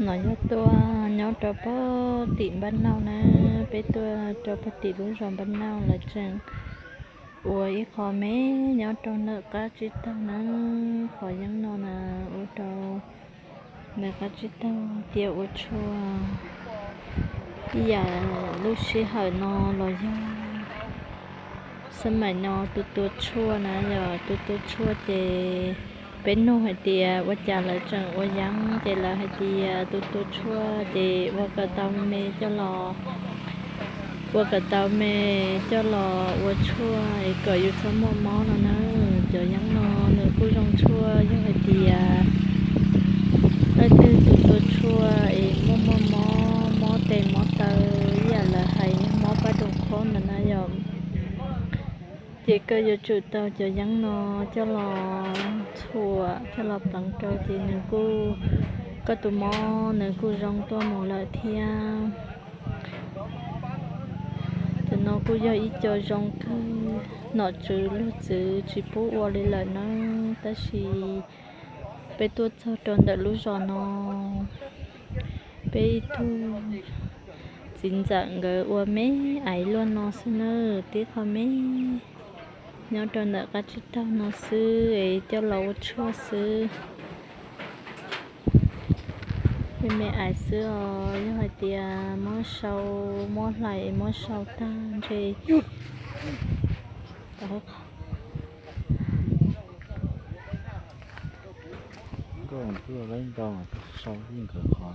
No yog tuaj nyob rau pem tim Npaj Nauj na, peb tuaj rau pem tim lub zos Npaj Nauj lawv tseem ua ib qho me nyob rau ntawm qab tsib taug na, qhov yeeb no na ua rau ntawm qab tsib taug thiab ua tshuaj ib yam lub sij hawm no los yog xab maim no tus tua tshuaj na, yog tus tua tshuaj ces peb nug hais tias ua cas lawv tseem ua yeeb ces lawv hais tias tus tua tshuaj ces ua kom tau me coj los ua kom tau me coj los ua tshuaj es kom yus txhob muaj mob no na. Cov yeeb no nws kuj zoo tshuaj, yog hais tias leej twg tus tua tshuaj es muaj muaj mob, mob tes mob taw, ib yam lawv hais mob paj doos qhob ntawd na yom, ces koj yuav tsum tau cov yeeb no coj los txhuam coj los pleev rau ces nws kuj, koj tus mob nws kuj zoo tuaj mus lawm thiab. Cov no kuj yog ib co zoo kawg, nom tswv luag txwv tsis pub ua li lawm na, tab sis peb tuaj txog rau ntawm lub zos no, peb ib tug txiv ntxawm nkawd ua me aiv luaj no xwb na, tib qho me nyob rau ntawm qab tsib taug no xwb es coj los ua tshuaj xwb. Me me aiv xwb os, yog hais tias muab sau, muab hlais muab sau tag ntshe nkauj twb laib ntau, sau li nkawd qhov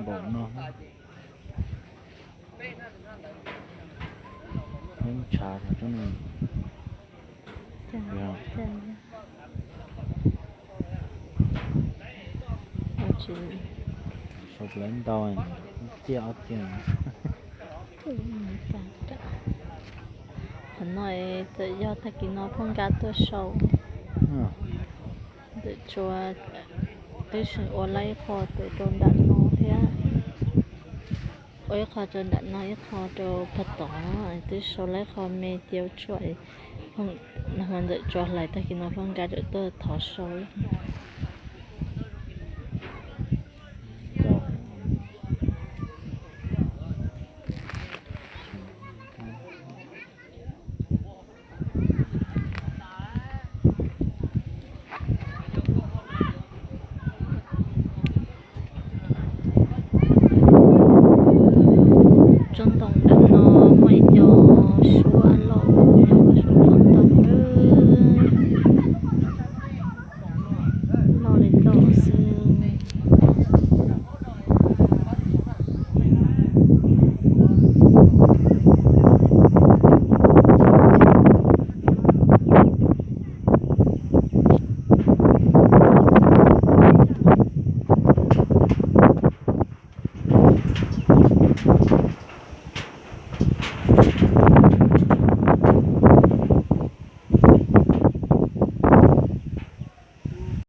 npaum no. Ntshav, sau laib ntau, ciaj ob txia. Qhov no txawm yog tag kis no phoj nkab tuaj sau, ntawm tsua twb seem ua laib qho rau nram no thiab, ua ib qho rau nram no ib qho rau pag tod, twb sau laib qho me cia ua tshuaj. Ntawm tsua hlais tag kis no phoj nkab txawm tuaj thov sau ib qho.